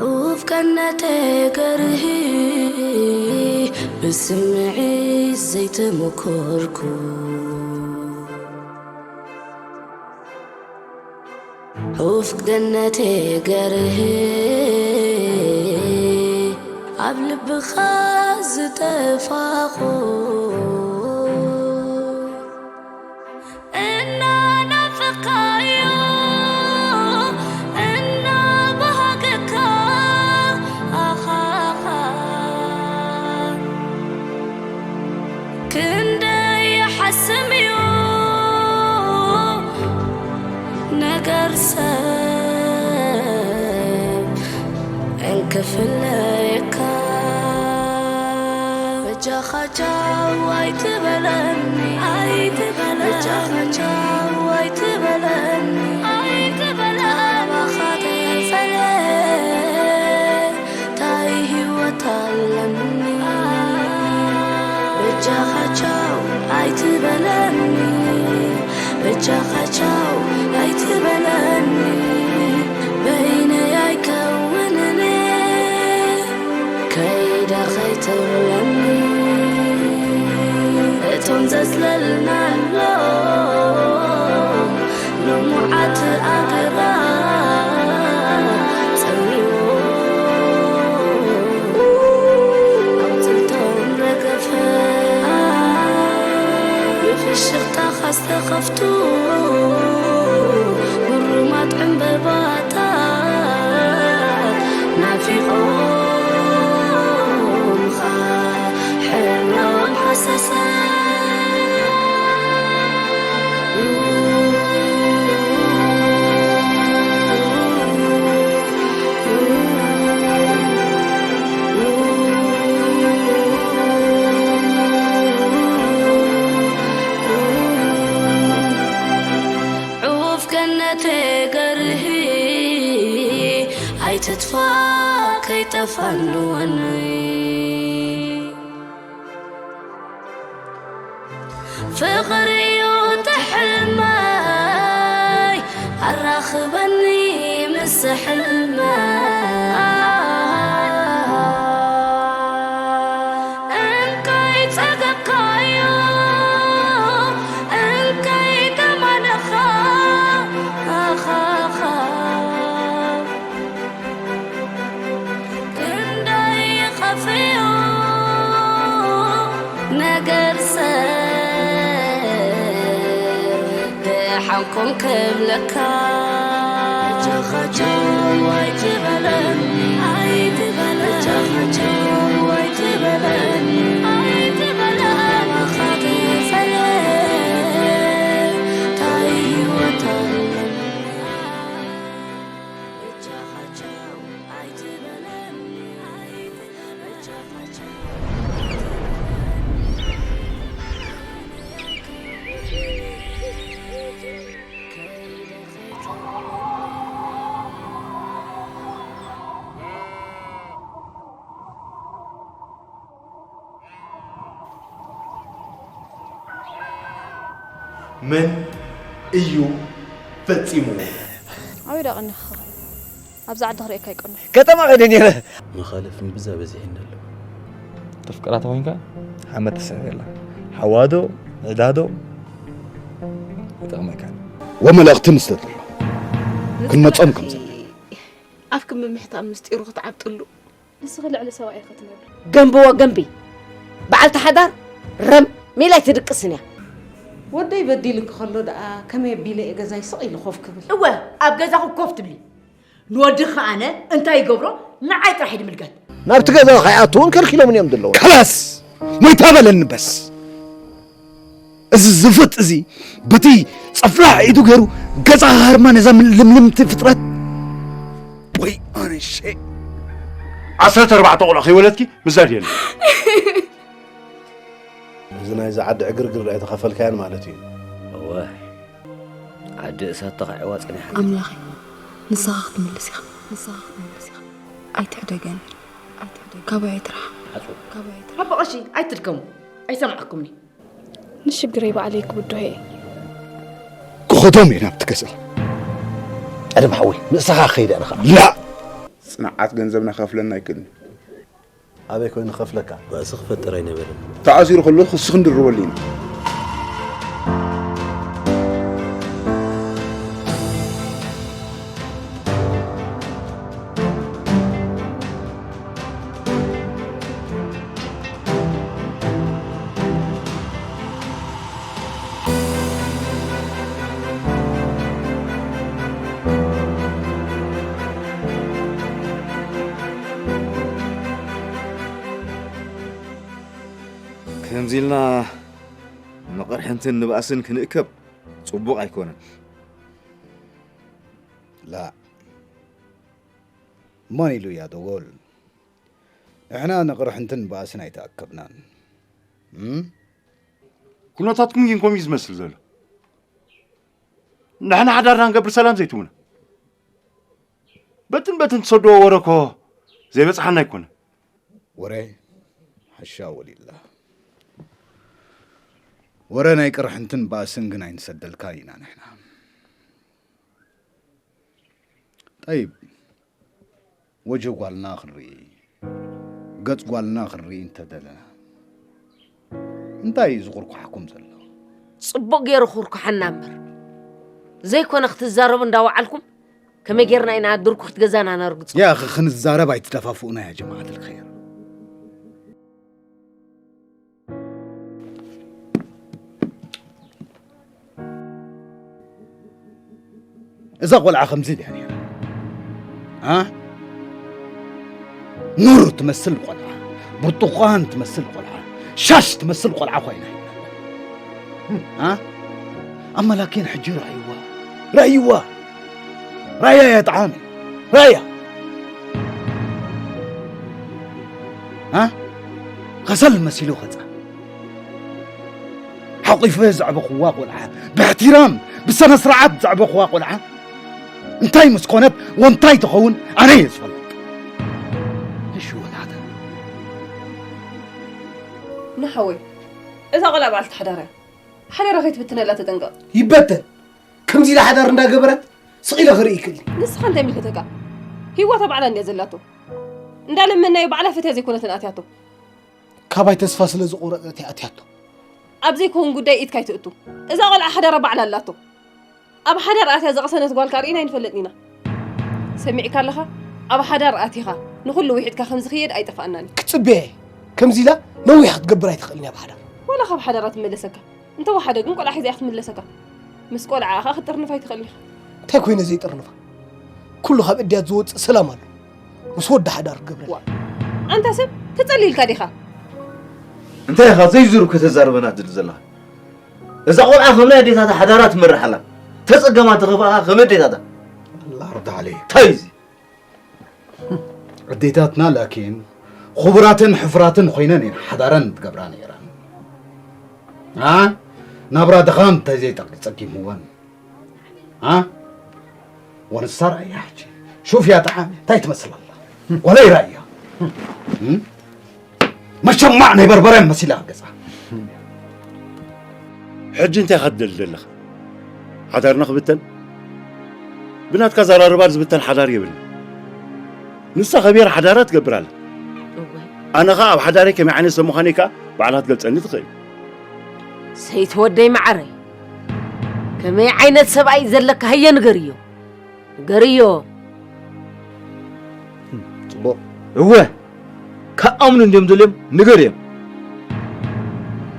ኡፍ ቀነተ ገርሂ ብስምዒት ዘይተመኮርኩ። ኡፍ ገነተ ገርሂ ኣብ ልብኻ ዝጠፋኹ። እናናፈቕካዮ እናባሃገካ ኣኻኻ ክንደይ ይሓስም እዩ ነገር ሰብ እንክፍለየካ። በጃኻ ቻው ኣይትበለኒ፣ ኣይትበለኒ። በጃኻ ቻው ኣይትበለኒ፣ ኣይትበለኒ። ካባኻ ተፈልየ ታይ ህይወት ኣለኒ? በጃኻ ቻው ኣይትበለኒ፣ በጃኻ ቻው ኣይትበለኒ። በይነይ ኣይከውንን ከይደ ኸይትብለኒ። እቶም ዘጽለልናሎም ልሙዓት ኣግራብ ጸሚዎም ኣቑጽልቶም ረገፈ። ብፍሽኽታኻ ዝተኸፍቱ ግሩማት ዕምበባታት ናፊቖምኻ ሕብሮም ሃሰሰ። ዑፍ ገነተ ገርሂ ኣይትጥፋእ ከይጠፋኒ ወኒ። ፍቕሪ እዩ እቲ ሕልመይ ኣራኽበኒ ምስ ሕልመይ። እንካይ ጸገብካዮ እንካይ ከማነኻ ኣኻኻ። ክንደይ ይኸፍዮ ነገር ሰብ ደሓንኩም ክብለካ። ጃኻቸው ኣይትበለኒ፣ ኣይትበለኒ። ጃኻቸው ኣይትበለኒ፣ ኣይትበለኒ። ኣባኻ ተፈለ ታይ ህይወት ኣለኒ። መን እዩ ፈጺምዎ? ኣበይ ደኣ ቀኒኻ? ኣብዚ ዓዲ ክርእየካ ኣይቀንኹ። ከተማ ከይደ ነይረ። መኻልፍ ብዛ በዚሕ እንደሎ። ተፍቅራ ተኾይንካ ሓመድ ትስዕር የላ። ሓዋዶ፣ ዕዳዶ ይጠቕመካ። ወመለእኽቲ ምስ ተጥሎ ክንመጾም ከም ዘለና። ኣፍኪ ምምሕታን ምስጢሩ ክትዓብጥሉ። ንስኺ ልዕሊ ሰብኣይ ኢኺ ትነብሪ። ገንብዎ ገንቢ። በዓልቲ ሓዳር ረም ሜላ ኣይትድቅስን እያ። ወደይ በዲሉኪ ከሎ ደኣ ከመይ ኣቢለ እየ ገዛይ ስቕ ኢሉ ኮፍ ክብል? እወ፣ ኣብ ገዛኹ ኮፍ ትብሊ። ንወድኺ ኣነ እንታይ ይገብሮ ንዓይ ጥራሕ እዩ ድምልከት። ናብቲ ገዛ ከይኣቱ እውን ከልኪሎምን እዮም ዘለዉ። ከላስ! ሞይታ በለኒ በስ። እዚ ዝፍጥ እዚ በቲ ጸፍላሕ ኢዱ ገይሩ ገዛ ሃርማ ነዛ ልምልምቲ ፍጥረት። ወይ ኣነሸ ዓሰርተ ኣርባዕተ ቆልዑ ከይወለድኪ ምዛድ የለን። እዚ ናይዚ ዓዲ ዕግርግር ኣይተኸፈልካዮን ማለት እዩ። እወ፣ ዓዲ እሳት ተኻዒዋ ጸኒሓ። ኣምላኸይ፣ ንስኻ ክትምልስ ኢኻ፣ ንስኻ ክትምልስ ኢኻ። ኣይትሕደገኒ፣ ኣይትሕደገኒ። ካባይ ኣይትርሓቕ፣ ሓጹር። ካባይ ኣይትርሓቕ። ኣቦ ቀሺ፣ ኣይትድከሙ፣ ኣይሰምዓኩምኒ። ንሽግረይ ባዕለይ ክብድሆ እየ። ክኸዶም እየ ናብቲ ገዛ። ኣደም ሓወይ፣ ምእሳኻ ክኸይድ ኣነ ኸዓ። ላ! ጽንዓት ገንዘብና ከፍለና ኣይክእልን። ኣበይ ኮይኑ ከፍለካ? ባእሲ ክፈጥር ኣይነበረን። ተኣሲሩ ከሎ ክሲ ክንድርበሉ ኢና። ከምዚ ኢልና ንቕርሕንትን ንባእስን ክንእከብ ጽቡቕ ኣይኮነን። لا، መን ኢሉ እያ ደጎል? ንሕና ንቕርሕንትን ባእስን ኣይተኣከብናን። እም? ኩነታትኩም ግን ከምኡ እዩ ዝመስል ዘሎ። ንሕና ሓዳርና ንገብር ሰላም ዘይትቡና። በትን በትን ትሰድዎ ወረ እኮ ዘይበጽሓና ኣይኮነን። ወረ ሓሻ ወሊላ። ወረ ናይ ቅርሕንትን ባእስን ግን ኣይንሰደልካን ኢና ንሕና። ጠይብ፣ ወጅህ ጓልና ክንርኢ፣ ገጽ ጓልና ክንርኢ እንተደለና እንታይ እዩ ዝኹርኳሕኩም ዘሎ? ጽቡቕ ገይሩ ኩርኩሓና እምበር ዘይኮነ ክትዛረቡ እንዳወዓልኩም ከመይ ጌርና ኢና ድርኩኽት ገዛና ነርግጾ? يا أخي ክንዛረብ ኣይትደፋፍኡና يا جماعة الخير. እዛ ቆልዓ ከምዚ ድያ ነይራ? ها؟ ኑር ትመስል ቆልዓ፣ ብርቱኳን ትመስል ቆልዓ፣ ሻሽ ትመስል ቆልዓ ኮይና። ها؟ ኣመላኪን ሕጂ ራይዋ ራይዋ ራያ የጥዓም ራያ ها؟ ከሰል መሲሉ ኸፃ ሓቂፈ ዘዕበኽዋ ቆልዓ ብእሕትራም ብሰነ ስርዓት ዘዕበኽዋ ቆልዓ እንታይ ምስ ኮነት ወንታይ ትኸውን ኣነ እየ ዝፈልጥ። እሺ ወላደ ንሓወይ እዛ ቆልዓ በዓልቲ ሓዳር እያ። ሓዳራ ከይትብትነላ ተጠንቀቕ። ይበተን። ከምዚ ኢላ ሓዳር እንዳገበረት ስቕ ኢለ ክርኢ ይክእል። ንስኻ እንታይ ይምልከተካ? ህይወታ ባዕላ እንድያ ዘላቶ። እንዳለመናዮ ባዕላ ፈትያ ዘይኮነትን ኣትያቶ። ካባይ ተስፋ ስለ ዝቖረጸት እያ ኣትያቶ። ኣብ ዘይከውን ጉዳይ ኢድካ ኣይትእቱ። እዛ ቆልዓ ሓዳራ ባዕላ ኣላቶ። ኣብ ሓዳር ኣትያ ዝቐሰነት ጓል ከኣ ርኢና ኣይንፈልጥን ኢና። ሰሚዕካ ኣለኻ? ኣብ ሓዳር ኣቲኻ ንኹሉ ውሒጥካ ከም ዝኽየድ ኣይጠፍኣናን እዩ። ክጽበያ እየ። ከምዚ ኢላ ነዊሕ ክትገብር ኣይትኽእልን እያ ብሓዳር። ዋላ ካብ ሓዳራ ትመለሰካ። እንተወሓደ ግን ቆልዓ ሒዛ እያ ክትምለሰካ። ምስ ቆልዓኣ ኸኣ ክትጥርንፋ ኣይትኽእልን ኢኻ። እንታይ ኮይነ ዘይጥርንፋ? ኩሉ ካብ እድያት ዝወጽእ ሰላም ኣሎ። ምስ ወዲ ሓዳር ክገብረላ። ኣንታ ሰብ ተጸሊልካ ዲኻ? እንታይ ኢኻ ዘይዝሩብ ከተዛርበና ትድል ዘለኻ? እዛ ቆልዓ ከም ናይ ኣዴታታ ሓዳራ ትመርሕ ኣላ። ተጸገማ ተኸፍኣ ከም ኣዴታታ። ኣላ ርዳ ዓለይ። እንታይ እዚ? ኣዴታትና ላኪን ኹቡራትን ሕፉራትን ኮይነን እየን ሓዳረን ትገብራ ነይረን። ኣ ናብራ ድኻም እንታይ ዘይጠቂጸጊምወን። ኣ ወንሳ ራእያ ሕጂ ሹፍ እያ ጠዓሚ እንታይ ትመስል ኣላ። ወላ ይራእያ። መሸማዕ ናይ በርበረ መሲላ ገዛ። ሕጂ እንታይ ኢኻ ትደሊ ዘለኻ? ሓዳርና ክብተን? ብናትካ ኣዘራርባ ዝብተን ሓዳር የብልና። ንሳ ከቢራ ሓዳራ ትገብር ኣላ። ኣነ ኸኣ ኣብ ሓዳረይ ከመይ ዓይነት ሰብ ምዃነይ ከኣ ባዕላ ክትገልጸኒ ትኽእል። ሰይቲ ወደይ መዓረይ፣ ከመይ ዓይነት ሰብኣይ ዘለካ ሃየ ንገርዮ። ንገርዮ። ጽቡቕ። እወ፣ ክኣምኑ እንድዮም ደልዮም፣ ንገርዮም።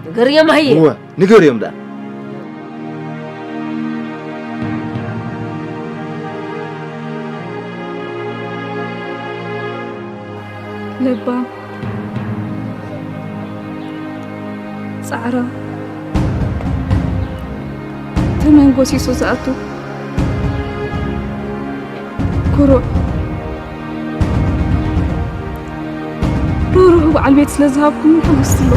ንገርዮም ሃየ። እወ፣ ንገርዮም ደኣ። ለባም፣ ጻዕራም፣ ተመን ጎሲሱ ዝኣቱ፣ ኩሩዕ፣ ርህሩህ በዓል ቤት ስለ ዝሃብኩምኒ ተመስሎ።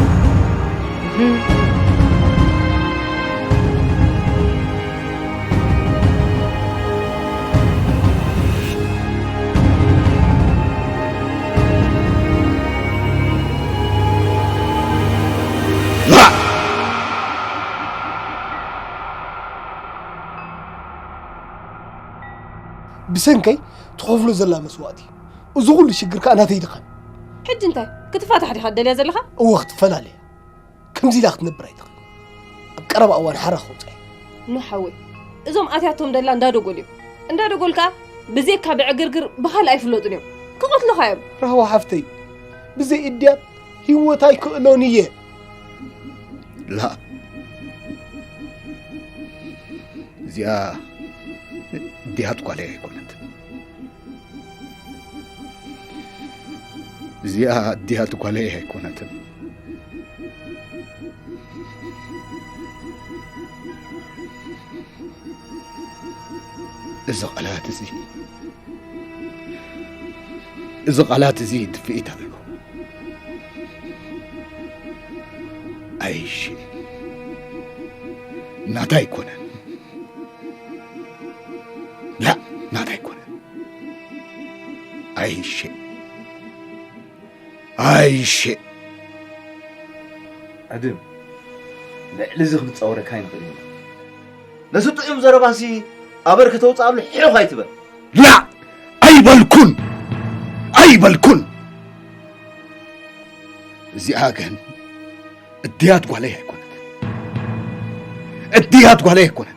ብሰንከይ ትኸፍሎ ዘላ መስዋእቲ እዩ። እዚ ኩሉ ሽግር ከኣ ናተይ ድኻም። ሕጂ እንታይ ክትፋታሕ ዲኻ ትደልያ ዘለኻ? እወ ክትፈላለ እያ። ከምዚ ኢላ ክትነብር ኣይትኽእል። ኣብ ቀረባ እዋን ሓራ ከውፅኣ እየ። ኖ ሓወይ፣ እዞም ኣትያቶም ደላ እንዳደጎል እዮም። እንዳደጎል ከኣ ብዘይካ ብዕግርግር ብኻልእ ኣይፍለጡን እዮም። ክቐትሉኻ እዮም። ራህዋ ሓፍተይ፣ ብዘይ እድያት ህይወት ኣይክእሎን እየ። ላ፣ እዚኣ ድያት ጓለይ ኣይኮነትን። እዚኣ ድያት ጓለይ ኣይኮነትን። እዚ ቃላት እዚ፣ እዚ ቃላት እዚ ድፍኢት ኣለዎ። ኣይሺ፣ ናታ ኣይኮነን። ላ፣ ናታ ኣይኮነን። ኣይሺ፣ ኣይሺ። ኣድም፣ ልዕሊ እዚ ክንጻወረካ ኣይንኽእልን ኢና። ነዚ ጥዑም ዘረባሲ ኣበር ከተውፅኣሉ ሕዮኽ ኣይትበል። ላ፣ ኣይበልኩን፣ ኣይበልኩን። እዚኣ ግን እድያት ጓለይ ኣይኮነትን። እድያት ጓለይ ኣይኮነትን።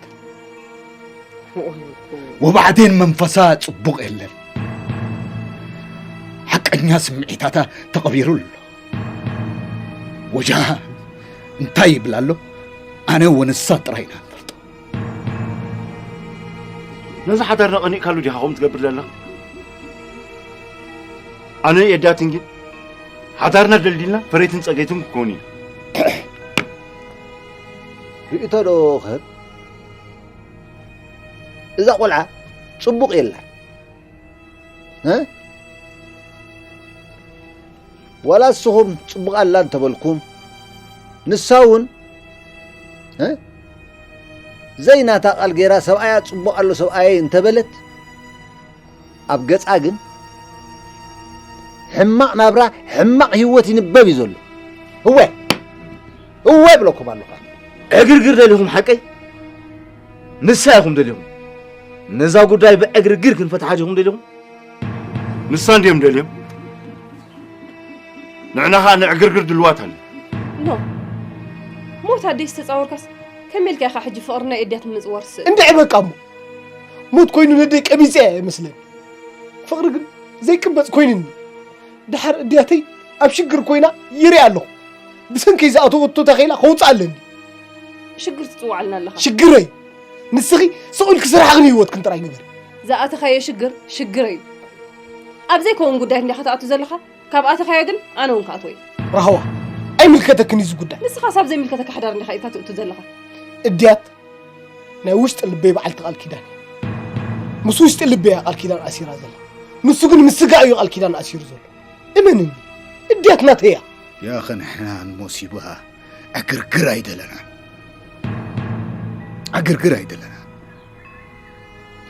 ወባዕዴን መንፈሳ ጽቡቕ የለን። ሓቀኛ ስምዒታታ ተቐቢሩ ኣሎ። ወጃ እንታይ ይብል ኣሎ? ኣነ ወንሳ ጥራይ ኢና ንፈልጦ። ነዚ ሓዳርና ቀኒእካሉ ዲኻ ከምኡ ትገብር ዘለኻ? ኣነ የዳትንጊ ሓዳርና ደልዲልና ፈረይትን ጸገይትን ክኮኑ ኢና። ርእቶ ዶ ክህብ? እዛ ቆልዓ ጽቡቕ የላን። እ? ዋላ እስኹም ጽቡቕ ኣላ እንተበልኩም፣ ንሳ እውን፣ እ? ዘይናታ ቃል ገይራ ሰብኣያ ጽቡቕ ኣሎ ሰብኣየይ እንተበለት፣ ኣብ ገጻ ግን ሕማቕ ናብራ፣ ሕማቕ ህይወት ይንበብ እዩ ዘሎ። እወ፣ እወ እብለኩም ኣለኹ። ዕግርግር ደሊኹም ሓቀይ? ንሳ ኢኹም ደሊኹም። ነዛ ጉዳይ ብዕግርግር ክንፈትሓ ዲኹም ደሊኹም? ንሳ እንድዮም ደልዮም። ንዕና ኸኣ ንዕግርግር ድልዋት ኣለ። ኖ፣ ሞት ኣደይ ዝተጻወርካስ ከመይ ኢልካ ኢኻ ሕጂ ፍቕሪ ናይ እድያት ንምጽዋር ስእ? እንድዒ በቃ እሞ። ሞት ኮይኑ ነደይ ቀቢጸ እየ ይመስለኒ። ፍቕሪ ግን ዘይቅበጽ ኮይኑኒ። ደሓር እድያተይ ኣብ ሽግር ኮይና ይሪኣ ኣለኹ። ብሰንከይ ዝኣተወቶ ተኸኢላ ከውፅኣ ኣለኒ። ሽግር ትፅውዓልና ኣለኻ። ሽግረይ ንስኺ ስቕ ኢልኪ ስራሕኽን ህይወትክን ጥራይ ግበሪ። ዝኣተኻዮ ሽግር ሽግረይ እዩ። ኣብ ዘይከውን ጉዳይ እንዲኻ ትኣቱ ዘለኻ። ካብ ኣተኻዮ ግን ኣነ እውን ክኣትዎ እየ። ራህዋ ኣይምልከተክን እዩ እዚ ጉዳይ። ንስኻስ ኣብ ዘይምልከተካ ሓዳር እንዲኻ ኢድካ ትእቱ ዘለኻ። እድያት ናይ ውሽጢ ልበይ በዓልቲ ቃል ኪዳን እያ። ምስ ውሽጢ ልበይ እያ ቃል ኪዳን ኣሲራ ዘላ። ንሱ ግን ምስ ስጋ እዩ ቃል ኪዳን ኣሲሩ ዘሎ። እመንኒ፣ እድያት ናተይ እያ። ያኸ ንሕና ንሞሲባ ዕግርግር ኣይደለናን። ዕግርግር ኣይደለናን።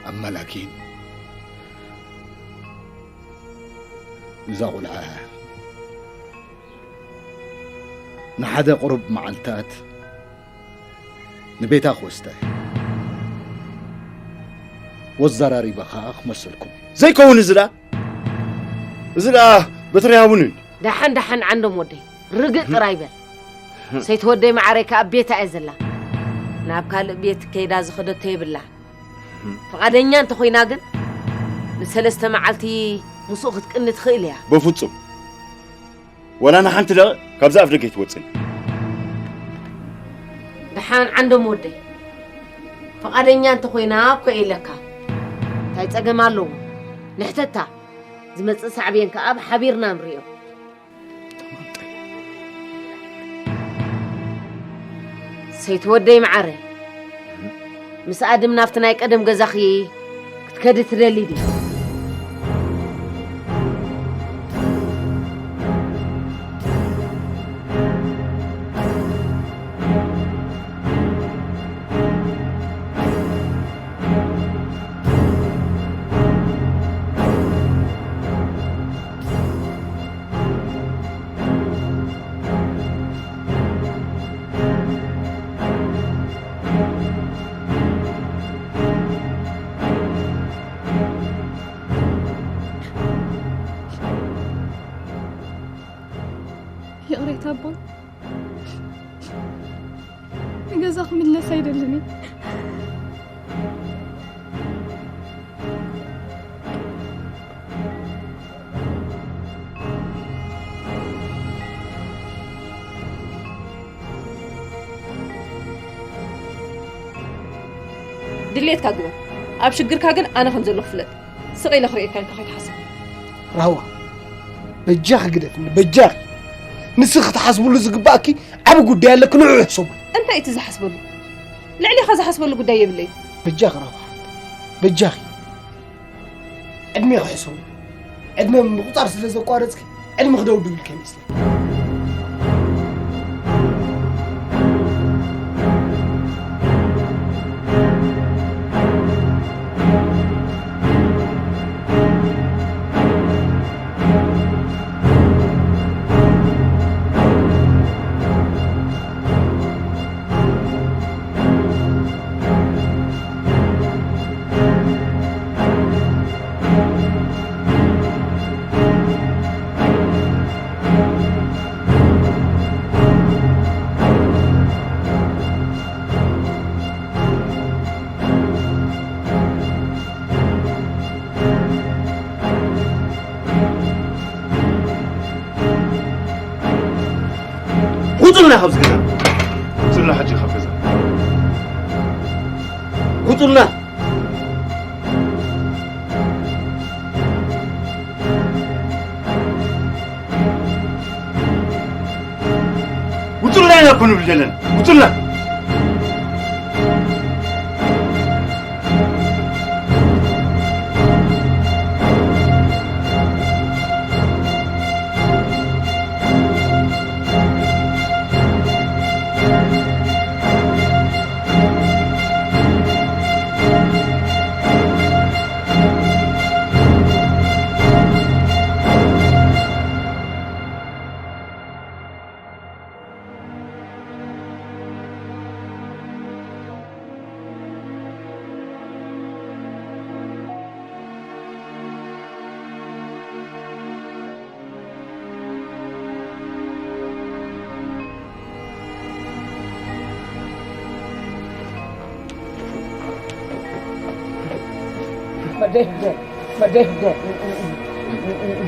ኣማ ላኪን እዛ ቁልዓ ንሓደ ቁሩብ መዓልታት ንቤታ ክወስዳ እየ። ወዛራሪበ ኸኣ ክመሰልኩም። ዘይከውን እዚ ደኣ፣ እዚ ደኣ በትሪ ሃቡኒ። ደሓን ደሓን ዓንዶም ወደይ፣ ርግእ ጥራይ በል። ሰይቲ ወደይ መዓረይ ከኣ ኣብ ቤታ እያ ዘላ። ናብ ካልእ ቤት ከይዳ ዝኸደቶ የብላን። ፍቓደኛ እንተኾይና ግን ንሰለስተ መዓልቲ ምስኡ ክትቅኒ ትኽእል እያ። በፍጹም። ወላ ንሓንቲ ደቒቕ ካብዚ ኣፍ ደገ ኣይትወጽእን። ደሓን ዓንዶም ወደይ፣ ፍቓደኛ እንተኾይና እኮ ኢለካ። እንታይ ጸገም ኣለዎ? ንሕተታ። ዝመጽእ ሳዕቤን ከኣ ብሓቢርና ንርእዮ። ሰይቲ ወደይ መዓረ፣ ምስ ኣድም ናብቲ ናይ ቀደም ገዛኺ ክትከዲ ትደሊ ድዩ? ምለስ ኣይደልን እየ። ድሌትካ ግበር። ኣብ ሽግርካ ግን ኣነ ከም ዘለኹ ፍለጥ። ስቕ ኢለ ክርእየካ ኢልካ ከይትሓስብ። ራህዋ፣ በጃኺ ግደፍኒ፣ በጃኺ። ንስኺ ክትሓስብሉ ዝግባእኪ ዓቢ ጉዳይ ኣለኪ፣ ንዕኡ ሕሰቡ። እንታይ እቲ ዝሓስበሉ? ልዕሌኻ ዝሓስበሉ ጉዳይ የብለይ። በጃኺ ራህዋ ሓፍተይ፣ በጃኺ። ዕድሜ ክሕሰቡ። ዕድመ ምቁጻር ስለ ዘቋረጽኪ፣ ዕድመ ክደውድብልኪ ይመስለኒ። ውጹልና ካብዚ ገዛ። ውጹልና ሕጂ ካብ ገዛ። ውጹልና። ውጹልና ኢና እኮ ንብል ዘለና። ውጹልና።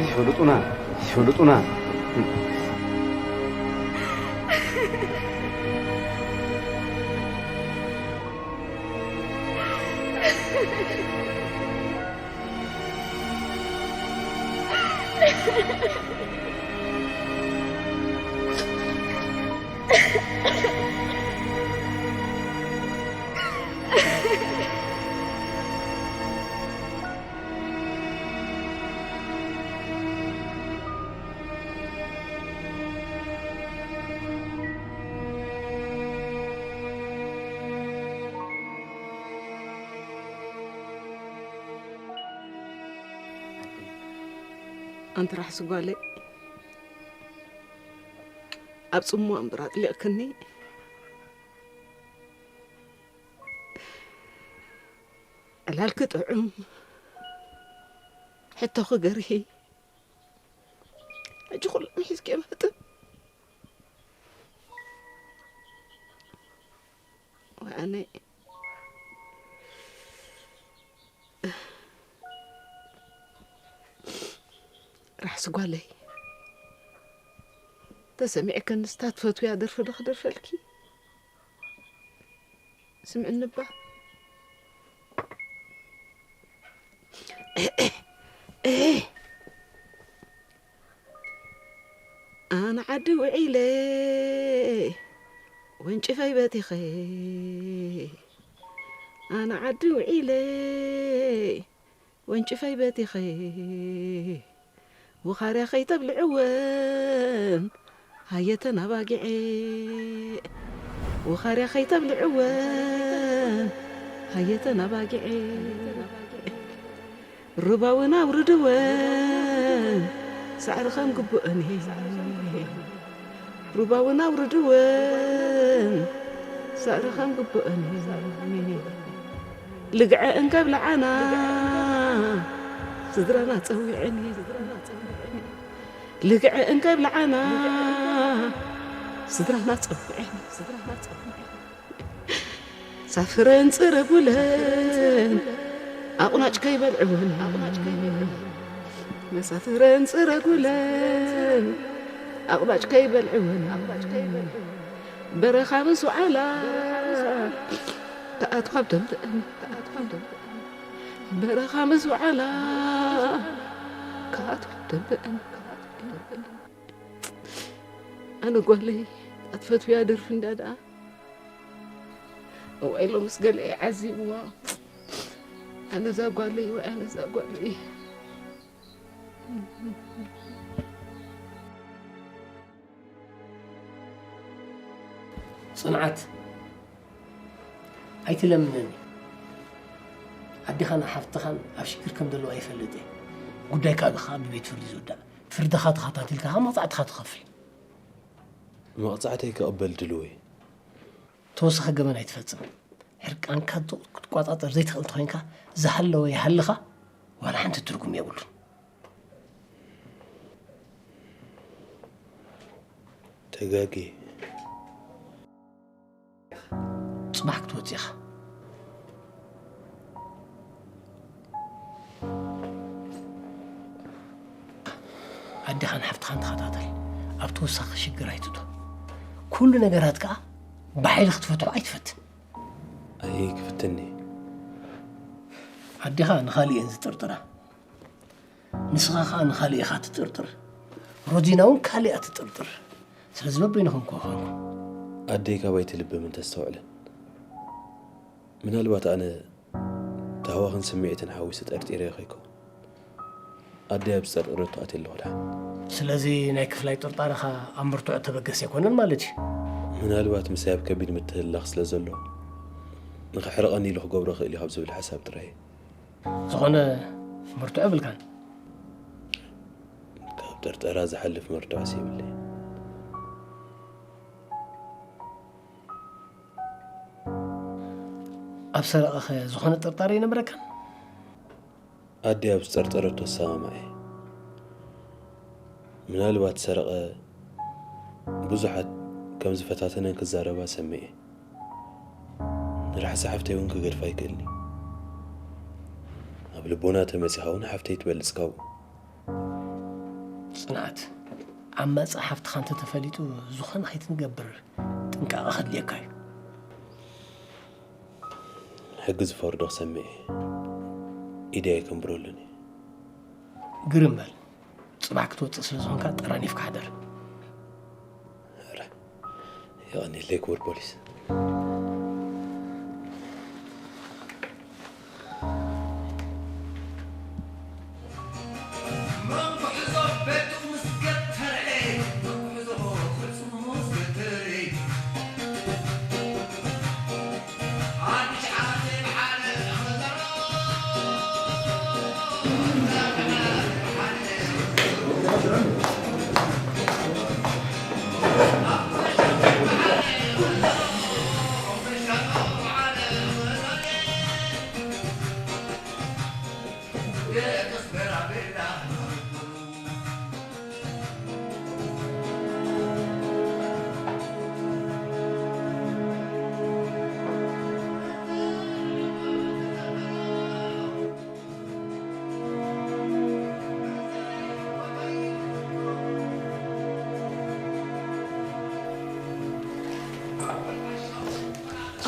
ይፈልጡና፣ ይፈልጡና። ኣንቲ ራሕሲ ጓለይ፣ ኣብ ጽምዋ እምበር ኣጥሊቕክኒ። ዕላልኪ ጥዑም፣ ሕቶኺ ገርሂ። ሕጂ ኩሎም ሒዝኪ መጥን። ወኣነ ራሕሲ ጓለይ፣ ተሰሚዕክንስ እታ ትፈትውያ ደርፊ ዶ ክደርፈልኪ? ስምዕኒ እባ። ኣነ ዓዲ ውዒለ ወንጭፈይ በቲኸ፣ ኣነ ዓዲ ውዒለ ወንጭፈይ በቲኸ፣ ውኻርያ ከይተብልዕወን ሃየተን ኣባጊዐ፣ ውኻርያ ከይተብልዕወን ሃየተን ኣባጊዐ። ሩባውን ኣውርድወን ሳዕሪ ከም ግቡእን፣ ሩባውን ኣውርድወን ሳዕሪ ከም ግቡእን፣ ልግዐ እንከብልዓና ስድራና ጸዊዐን፣ ልግዐ እንከብልዓና ስድራና ጸዊዐን። ሳፍረን ጽረጉለን ኣቑናጭ ከይበልዕወን፣ መሳፍረን ጽረጉለን ኣቑናጭ ከይበልዕወን፣ በረኻ ምስ ውዓላ ክኣትዋ ብደንበአን፣ በረኻ ምስ ውዓላ ክኣትዋ ብደንበአን። ኣነ ጓለይ ኣትፈትውያ ደርፊ እንዳ ደኣ እዋይ ሎምስ ገለ ዓዚብዋ። ኣነ እዛ ጓለይ ወይ ኣነ እዛ ጓለይ። ጽንዓት ኣይትለምነኒ። ኣዴኻን ሓፍትኻን ኣብ ሽግር ከም ዘለዋ ይፈልጥ እየ። ጉዳይካ ከዓ ብቤት ፍርዲ ዝውዳእ። ፍርድኻ ተኸታቲልካ ከዓ መቕጻዕትኻ ትኸፍል። መቕጻዕተይ ክቕበል ድልው እየ። ተወሳኺ ገበን ኣይትፈጽም። ሕርቃንካ ክትቋጻጸር ዘይትኽእል እንተኾይንካ ዝሃለወ ይሃልኻ ዋላ ሓንቲ ትርጉም የብሉን። ተጋጌ ጽባሕ ክትወጽእ ኢኻ። ኣዴኻን ሓፍትኻን ተኸታተል። ኣብ ተወሳኺ ሽግር ኣይትእቶ። ኩሉ ነገራት ከኣ ብሓይሊ ክትፈትሖ ኣይትፈትን። ኣየ ክፍትኒ። ኣዴኻ ንኻልእ እየን ዝጥርጥራ። ንስኻ ኸኣ ንኻልእ ኢኻ ትጥርጥር። ሮዚና እውን ካልእ እያ ትጥርጥር። ስለዚ በበይንኹም ኮ ኾንኩም። ኣደይ ካባይ ትልብምን ተስተውዕልን። ምናልባት ኣነ ታህዋኽን ስምዒትን ሓዊሱ ጠርጢረዮ ከይከውን። ኣደይ ኣብ ዝጠርጠረቶ ኣትየ ኣለኹ ድሓን። ስለዚ ናይ ክፍላይ ጥርጣረኻ ኣብ መርትዖ ተበገስ ኣይኮነን ማለት እዩ። ምናልባት ምሳይ ኣብ ከቢድ ምትህልላኽ ስለ ዘሎ ንኸሕርቐኒ ኢሉ ክገብሮ ይኽእል እዩ ካብ ዝብል ሓሳብ ጥራይ እየ። ዝኾነ መርትዖ የብልካን? ካብ ጥርጠራ ዝሓልፍ መርትዖስ የብለይን። ኣብ ሰረቐኸ ዝኾነ ጥርጣረ ኣይነበረካን? ኣደይ ኣብ ዝጠርጠረቶ ዝሰማማዕ እየ። ምናልባት ሰረቐ ብዙሓት ከም ዝፈታተነን ክዛረባ ሰሚዐ። ንራሕሲ ሓፍተይ እውን ክገድፋ ይክእልኒ። ኣብ ልቦና ተመጺኻ እውን ሓፍተይ ትበልጽ ካብኡ። ጽንዓት፣ ዓማጺ ሓፍትኻ እንተተፈሊጡ ዝኾነ ከይትንገብር ጥንቃቐ ከድልየካ እዩ። ሕጊ ዝፈርዶ ክሰምዕ እየ። ኢደይ ኣይከንብረሉን እየ። ግርም በል። ጽባሕ ክትወጽእ ስለ ዝኾንካ ጠራኒፍካ ሕደር። ኧረ፣ የቐንየለይ ክቡር ፖሊስ።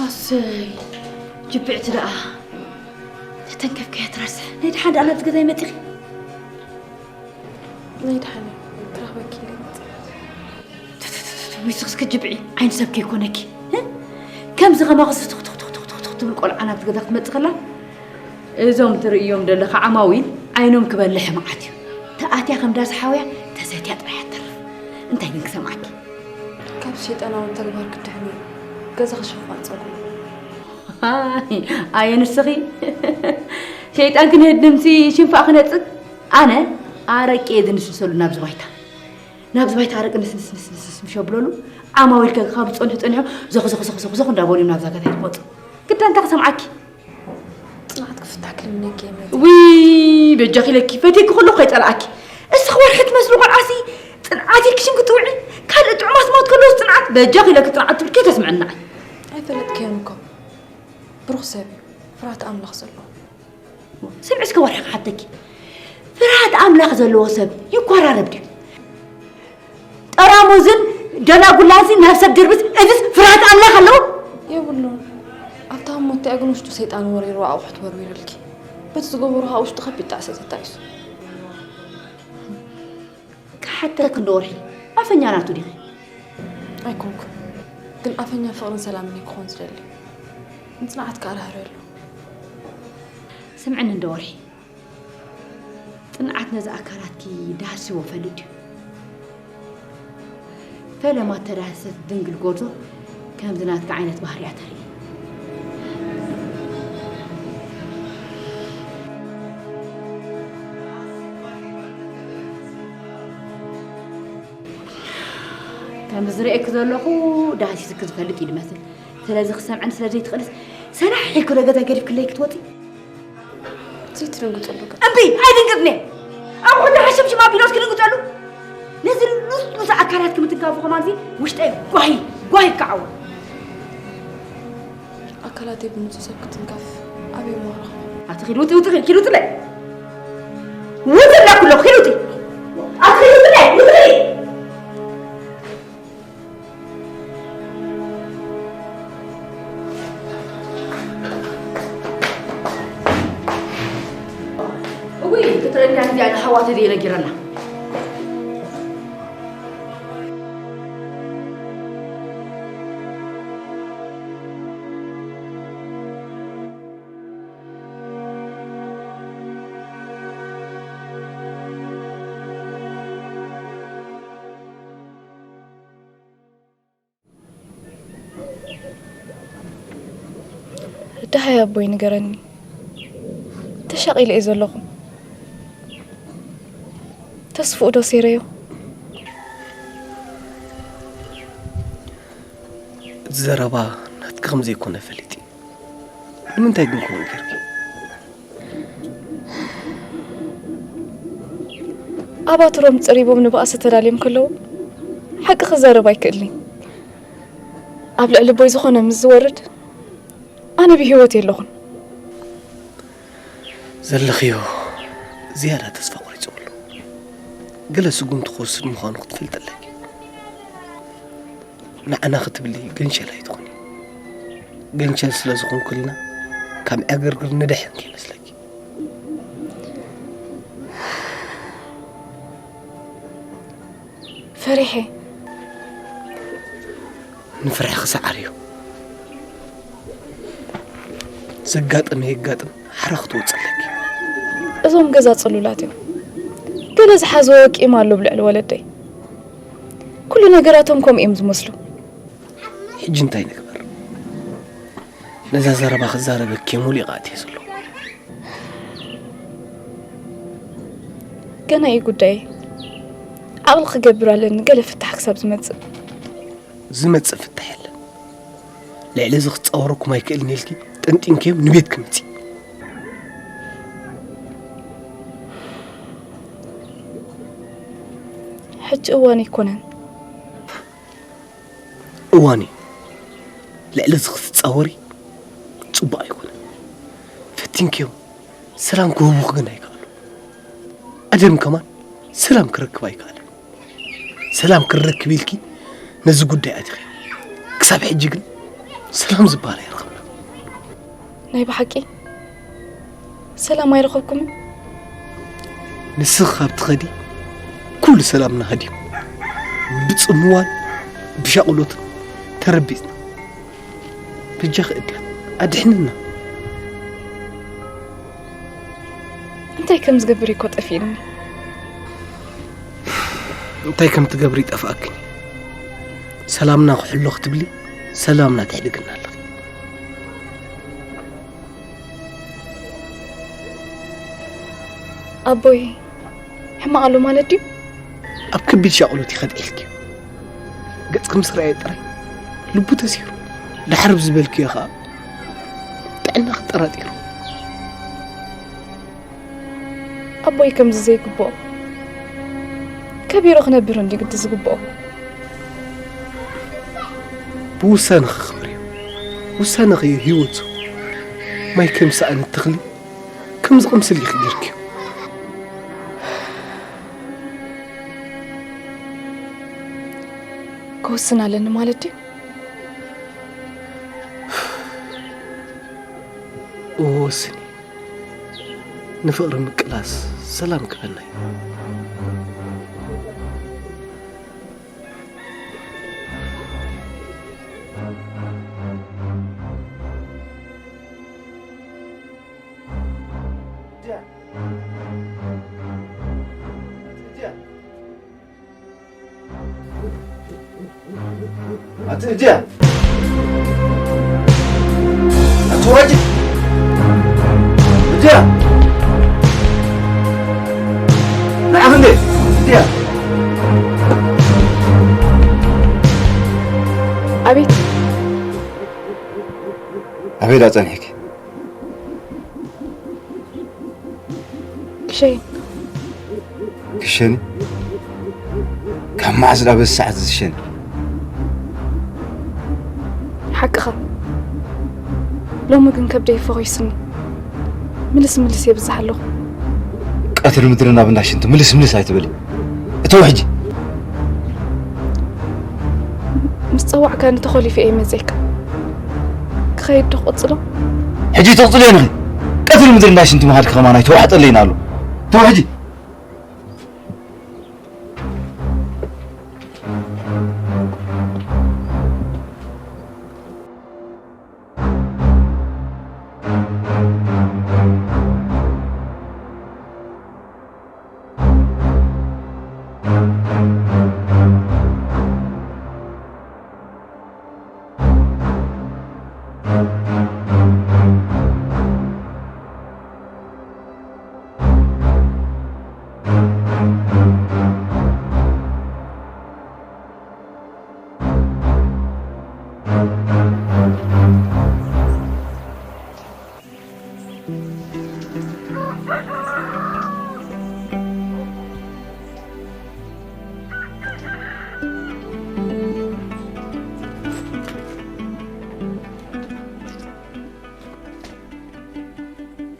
ኣሰይ ጅብዕቲ ደኣ ተተንከፍከያ ትረስሕ። ናይ ደሓን ደኣ ናብዚ ገዛይ መጺኺ? ናይ ደሓን እየ ክረኽበኪ ኢለ መጺአ። ንስኽስ ክጅብዒ ዓይኒ ሰብ ከይኮነኪ እ? ከምዚ ከማኽስ ትኽትኽትኽትኽትኽትኽ ትብል ቆልዓ ናብቲ ገዛ ክትመጽእ ከላ እዞም ትርእዮም ዘለኻ ዓማዊል ዓይኖም ክበልሕ መዓት እዩ። ተኣትያ ከም ዳስ ሓውያ ተሰትያ ጥራይ እያ ትተርፍ። እንታይ ግን ክሰምዓኪ? ካብ ሸይጣናዊ ተግባር ክትድሕኒ ገዛኺ ሸፋን ጸጉሪ። ኣየ ንስኺ ሸይጣን ክነድምሲ ሽንፋ ክነጽግ ኣነ ኣረቂ እየ ዝንስንሰሉ ናብዚ ባይታ ናብዚ ባይታ ኣረቂ ንስንስንስንስ ምሸ ብለሉ ዓማዊል ከ ካብ ዝጸንሑ ጸኒሖም ዞኽ ዞኽ ዞኽ ዞኽ ዞኽ እንዳበሉ እዮም ናብዛ ገዛ ይመጹ ግዳ እንታይ ክሰምዓኪ ጽንዓት ክፍታሕ ክልምነኪ እየ መቤት። ውይ በጃኺ ኢለኪ ፈትየኪ ከለኹ ከይጸላኣኪ እስኺ ወርሒ ትመስሊ ቆልዓሲ ጽንዓት ኢልኪ ሽም ክትውዒ ካልእ ጥዑማት ሞት ከለውስ ጽንዓት በጃኺ ኢለኪ ጽንዓት ትብል ከይተስምዕናይ። ኣይፈለጥክዮን እኮ። ብሩኽ ሰብ እዩ፣ ፍርሃት ኣምላኽ ዘለዎ። ስምዒ እስከ ወርሒ ክሓተኪ፣ ፍርሃት ኣምላኽ ዘለዎ ሰብ ይኮራረብ ድዩ? ጠራሙዝን ደናጉላንሲ ነፍሰ ድርብስ እዝስ ፍርሃት ኣምላኽ ኣለዎ? የብሉን። ኣብታ ህሞት እቲኣ ግን ውሽጡ ሰይጣን ወሪርዋ ኣቑሑት ወርዊሩልኪ። በቲ ዝገበሮ ከዓ ውሽጡ ከቢድ ጣዕሳ ተጣይሱ። ክሓተክ እንዶ ወርሒ ኣፈኛ ናቱ ዲኺ? ኣይኮንኩን፣ ግን ኣፈኛ ፍቕርን ሰላምን እየ ክኾን ዝደሊ። ንጽንዓት ከዓ ርህርህ ኣሎ። ስምዕኒ እንዶ ወርሒ፣ ጽንዓት ነዚ ኣካላትኪ ዳህስዎ ፈልጥ ድዩ? ፈለማ ተዳህሰት ድንግል ጎርዞ ከምዚ ናትኪ ዓይነት ባህርያ ተርኢ። ከም ዝርእየኪ ዘለኹ ዳህሲስኪ ዝፈልጥ እዩ ዝመስል። ስለዚ ክሰምዐኒ ስለ ዘይትኽእልስ ሰናሕ ኢልኪ ዶ ገዛ ገዲፍክለይ ክትወፂ? ዘይትደንግፀሉ ግን እምቢ ኣይድንግፅን እየ። ኣብ ኩሉ ሓሸምሽም ኣቢሎስ ክድንግፀሉ ነዚ ልስሉስ ኣካላት ክምትንካፉ ከማን እዚ ውሽጠይ ጓሂ ጓሂ ይከዓወ። ኣካላተይ ብንጹህ ሰብ ክትንከፍ ኣበይ እሞ ክረኽቦ? ኣቲ ኪድ ውጢ ውጢ ኪድ ውጥለይ ውጥላ ኩሎ ኪድ ውጢ ኣቲ ኪድ ውጥለይ ውጥለይ እውይ ክትረዳ እንዲያ ንሓዋተ ድየ ነጊረላ። ደሃይ ኣቦይ ንገረኒ። ተሻቒለ እየ ዘለኹ። ተስፍኡ ዶ ሴረዮ? እቲ ዘረባ ናትኪ ከም ዘይኮነ ፈሊጢ። ንምንታይ ግን ከምኡ ጌርኪ? ኣባትሮም ጸሪቦም ንባእሲ ተዳልዮም ከለዉ ሓቂ ክዛረብ ኣይክእልን። ኣብ ልዕሊ ኣቦይ ዝኾነ ምስ ዝወርድ ኣነ ብህይወት የለኹን። ዘለኽዮ ዝያዳ ተስፋ ቆሪጹ ኣሎ። ገለ ስጉምቲ ክወስድ ምዃኑ ክትፈልጢ ኣለኪ። ንዓና ክትብሊ ገንሸል ኣይትኹኒ። ገንሸል ስለ ዝኾንኩልና ካብ ዕግርግር ንድሕን ከይመስለኪ። ፈሪሐ። ንፍርሕኺ ሰዓርዮ። ዘጋጠመ የጋጥም ሓራ ክትወፅለኪ። እዞም ገዛ ጽሉላት እዮም። ገለ ዝሓዝዎ ቂም ኣሎ ብልዕሊ ወለደይ። ኩሉ ነገራቶም ከምኡ እዮም ዝመስሉ። ሕጂ እንታይ ንግበር? ነዛ ዘረባ ክዛረበኪ እየ ሞሊቐ ኣትየ ዘለኹ። ገና እዩ ጉዳይ። ዓቕሊ ክገብር ኣለኒ ገለ ፍታሕ ክሳብ ዝመጽእ። ዝመጽእ ፍታሕ የለን። ልዕሊ እዚ ክጻወረኩም ኣይክእልን ኢልኪ ጠንጢንክዮም ንቤት ክምጺ። ሕጂ እዋን ኣይኮነን። እዋን እዩ። ልዕሊ እዚ ክትጻወሪ ጽቡቕ ኣይኮነን። ፈቲንክዮም ሰላም ክህቡኽ ግን ኣይከኣሉ። ኣደም ከማን ሰላም ክረክብ ኣይከኣለን። ሰላም ክረክብ ኢልኪ ነዚ ጉዳይ ኣቲኺ። ክሳብ ሕጂ ግን ሰላም ዝበሃል ኣይረኸብና። ናይ ብሓቂ ሰላም ኣይረኸብኩምን። ንስኺ ካብ ትኸዲ ኩሉ ሰላምና ሃዲሙ። ብጽምዋን ብሻቕሎትን ተረቢጽና። በጃኺ እድያ ኣድሕንና። እንታይ ከም ዝገብር እኮ ጠፊእኒ። እንታይ ከም ትገብሪ ይጠፍኣክን እዩ። ሰላምና ክሕሎ ክትብሊ ሰላምና ትሕድግና ኣለኺ። ኣቦይ ሕማቕ ኣሎ ማለት ድዩ? ኣብ ከቢድ ሻቕሎት ይኸድዒልኪ። ገጽኪ ምስ ረኣየ ጥራይ ልቡ ተሲሩ። ዳሕር ብዝበልክዮ ኸኣ ጥዕናኺ ጠራጢሩ። ኣቦይ ከምዚ ዘይግብኦ ከቢሩ ክነብር እንዲ ግዲ ዝግብኦ። ብውሳነኺ ክብርዮ። ውሳነኺ እዩ ህይወቱ። ማይ ከም ሰኣነት ተኽሊ ከም ዝቕምስል ኢኺ ጌርክዮ። ክውስን ኣለኒ ማለት ድዩ? እወ ወስኒ። ንፍቕሪ ምቅላስ ሰላም ክበና እዩ። ኣቲ እድያ ኣቲ ወጅ እድያ ንዓኽ እንዴ እድያ ኣቤት ኣበይ ዳ ጸኒሕኪ? ክሸይን ክሸኒ? ካብ መዓዝ ዳ በዚ ሰዓት ዝሸኒ? ሓቅኻ። ሎሚ ግን ከብደይ ፈኺሱኒ። ምልስ ምልስ የብዝሕ ኣለኹ። ቀትሪ ምድሪ ናብ እንዳ ሽንቲ ምልስ ምልስ ኣይትበሊ። እተው ሕጂ። ምስ ጸዋዕካኒ ተኾሊፈ እየ መጺኤካ። ክኸይድ ዶ ክቕጽሎ? ሕጂ ተቕጽልዮ ንኺ። ቀትሪ ምድሪ እንዳ ሽንቲ ምኻድኪ ከማን ኣይተዋሕጠለይን ኣሎ። እተው ሕጂ።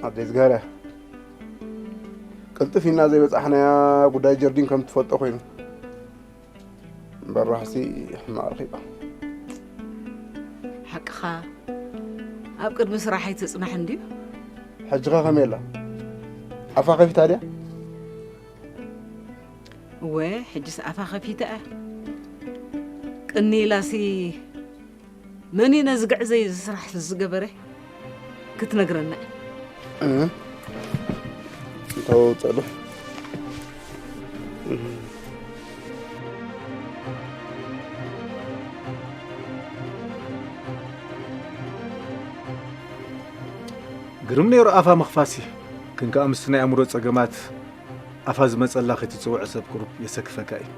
ኣደይ ዝጋርያ ቅልጥፍ ኢልና ዘይበጻሕናያ ጉዳይ ጀርዲን ከም ትፈልጦ ኮይኑ እምበር ራሕሲ ሕማቕ ረኺባ። ሓቅኻ ኣብ ቅድሚ ስራሕ ኣይትጽናሕ እንድዩ። ሕጂኻ ከመይ ኣላ? ኣፋ ከፊታ ድያ? እወ፣ ሕጂስ ኣፋ ከፊታ እያ። ቅኒ ኢላሲ መን እዩ ነዚ ግዕዘይ እዚ ስራሕ ዝገበረ? ክትነግረና እያ። እ? እንተው ጸሉሕ። ግርም ነይሩ ኣፋ ምኽፋሲ። ግን ከኣ ምስቲ ናይ ኣእምሮ ጸገማት ኣፋ ዝመጸላ ከይትጽውዕ ሰብ ቁሩብ የሰክፈካ እዩ።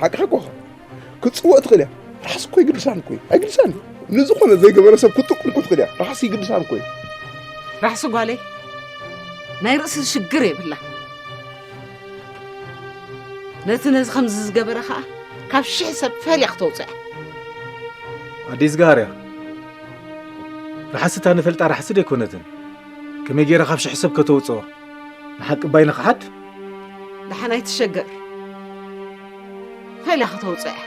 ሓቂ ሓቂ ክትጽውዕ ትኽእል እያ። ራሕሲ እኮ ይግድሳን እኮ እዩ። ኣይግድሳን እዩ። ንዝኾነ ዘይገበረ ሰብ ክትጥቁም እኮ ትኽእል እያ። ራሕሲ ይግድሳን እኮ እዩ። ራሕሲ ጓለይ ናይ ርእሲ ሽግር የብላ። ነቲ ነዚ ከምዚ ዝገበረ ኸኣ ካብ ሽሕ ሰብ ፈልያ ክተውፅኣ። ኣደይ ዝጋሃርያ ራሕሲ እታ ንፈልጣ ራሕሲ ደይኮነትን። ከመይ ገይራ ካብ ሽሕ ሰብ ከተውፅኦ? ንሓቂ ባይ ንኽሓድ? ደሓን ኣይትሸገር። ፈልያ ከተውፅኣ እያ።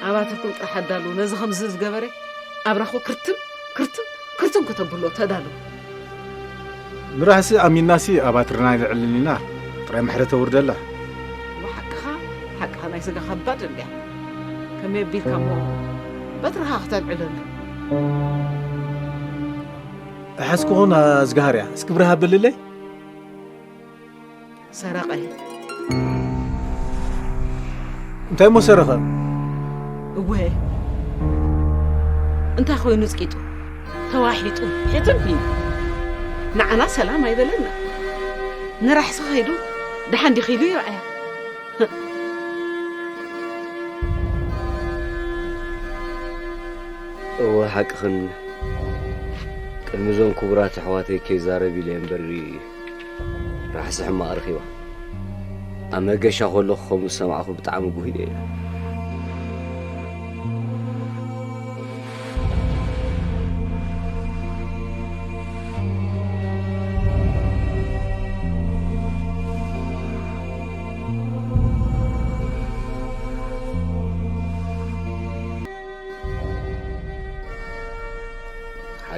ኣባትርኩም ጥራሕ ኣዳልዉ። ነዚ ከምዚ ዝገበረ ኣብራኹ ክርትም ክርትም ክርትም ከተብሎ ተዳልዉ። ንራህሲ ኣሚናሲ ኣባትርና ኣይልዕልን ኢና። ጥራይ ምሕረት ኣውርደላ። ሓቅኻ ሓቅኻ ናይ ስጋ ከባድ እንድያ። ከመይ ኣቢልካ እሞ በትርኻ ክተልዕለሉ። እሓስኩኹን ኣዝጋሃርያ እስኪ ብርሃ በልለይ። ሰረቐ። እንታይ እሞ ሰረቐ? እወ እንታይ ኮይኑ ጽቂጡ ተዋሒጡ ሕትም ኢሉ ንዓና ሰላም ኣይበለና። ንራሕሲ ከይዱ ደሓን ዲኺ ኢሉ ይረኣያ። እወ ሓቅኽን። ቅድሚ እዞም ክቡራት ኣሕዋተይ ከይዛረብ ኢለ እምበር ራሕሲ ሕማቕ ረኺባ። ኣብ መገሻ ከለኹ ከምኡ ዝሰማዕኹ ብጣዕሚ ጉሂለ እየ።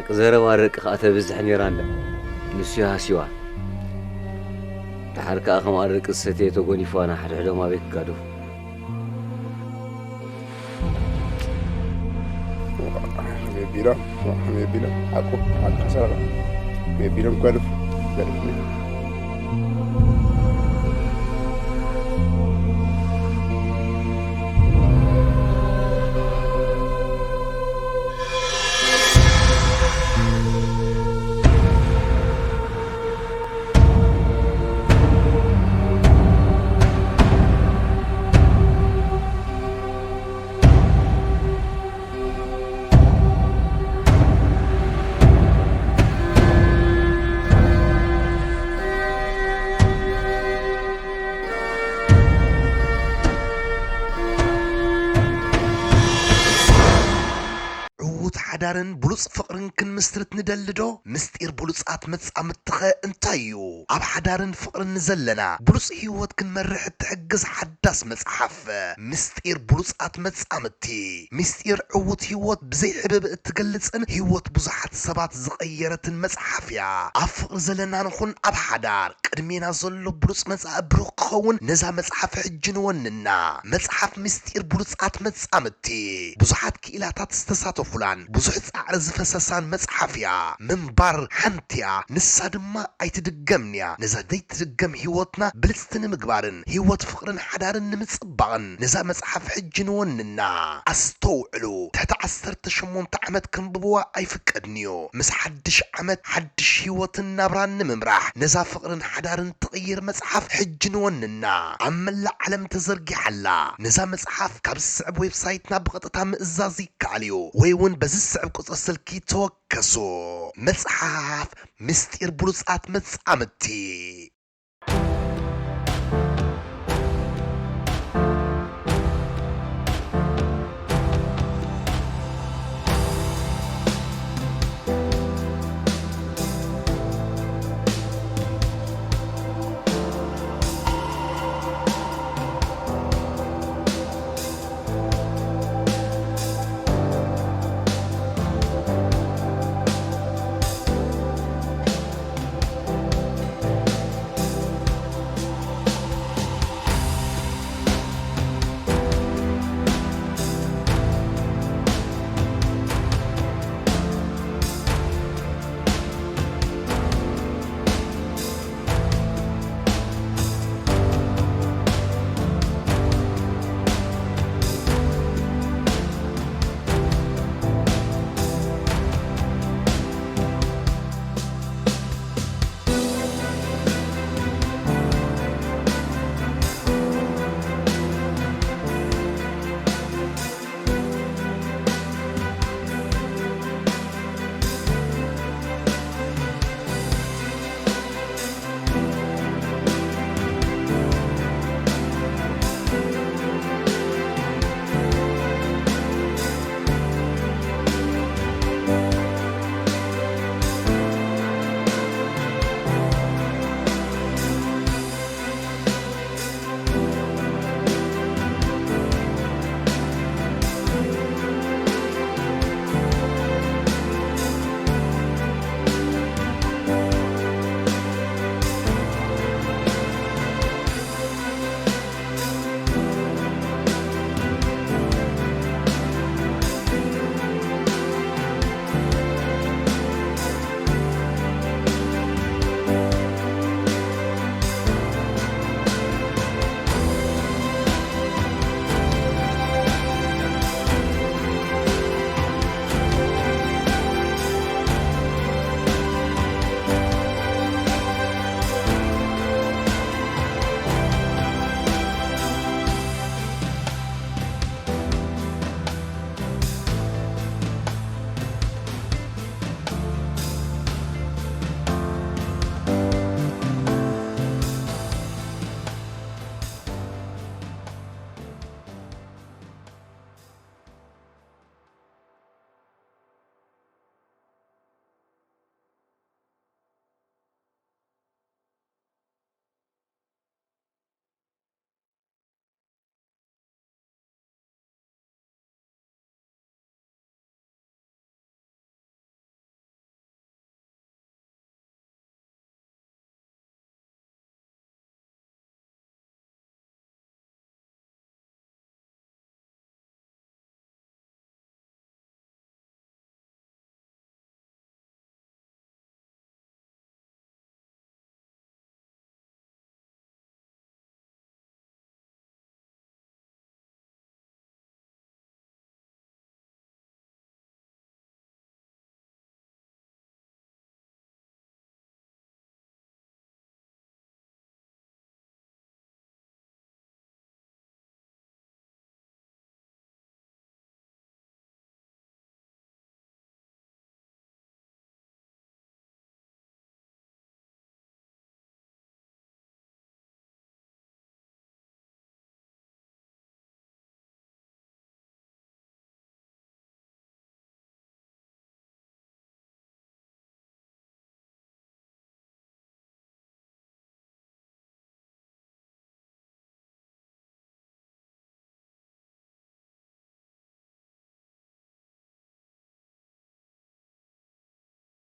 ዘረባ ኣረቂ ከኣ ተብዝሕ ነይራ እንዳ። ንሱ ይሃስይዋ። ደሓር ከኣ ከም ኣረቂ ዝሰተየ ተጎኒፍዋ ንሓድሕዶም ኣበይ ክጋደፉ። ከመይ ኣቢሎም፣ ከመይ ኣቢሎም፣ ሓቁ፣ ሓቁ ሰረቐ። ከመይ ኣቢሎም ክጋደፉ፣ ክጋደፉ። ዕዉት ሓዳርን ብሉጽ ፍቕርን ክንምስርት ንደሊ ዶ? ምስጢር ብሉጻት መጻምድትኸ እንታይ እዩ? ኣብ ሓዳርን ፍቕርን ንዘለና ብሉጽ ህይወት ክንመርሕ እትሕግዝ ሓዳስ መጽሓፍ፣ ምስጢር ብሉጻት መጻምድቲ። ምስጢር ዕዉት ህይወት ብዘይ ሕብእብእ እትገልጽን ህይወት ብዙሓት ሰባት ዝቐየረትን መጽሓፍ እያ። ኣብ ፍቕሪ ዘለና ንኹን ኣብ ሓዳር፣ ቅድሜና ዘሎ ብሉጽ መጻኢ ብሩኽ ክኸውን ነዛ መጽሓፍ ሕጂ ንወንና። መጽሓፍ ምስጢር ብሉጻት መጻምድቲ። ብዙሓት ክኢላታት ዝተሳተፉላን ብዙሕ ጻዕሪ ዝፈሰሳን መጽሓፍ እያ። ምንባር ሓንቲ እያ፣ ንሳ ድማ ኣይትድገምን እያ። ነዛ ዘይትድገም ህይወትና ብልጽቲ ንምግባርን ህይወት ፍቕርን ሓዳርን ንምጽባቕን ነዛ መጽሓፍ ሕጂ ንወንና። ኣስተውዕሉ፣ ትሕቲ ዓሰርተ ሸሞንተ ዓመት ከንብብዋ ኣይፍቀድን እዩ። ምስ ሓድሽ ዓመት ሓድሽ ህይወትን ናብራን ንምምራሕ ነዛ ፍቕርን ሓዳርን ትቕይር መጽሓፍ ሕጂ ንወንና። ኣብ መላእ ዓለም ተዘርጊሓ ኣላ። ነዛ መጽሓፍ ካብ ዝስዕብ ዌብሳይትና ብቐጥታ ምእዛዝ ይከኣል እዩ፣ ወይ እውን በዚ ዝስዕብ ቁጽሪ ስልኪ ተወከሱ። መጽሓፍ ምስጢር ብሉጻት መጻምድቲ።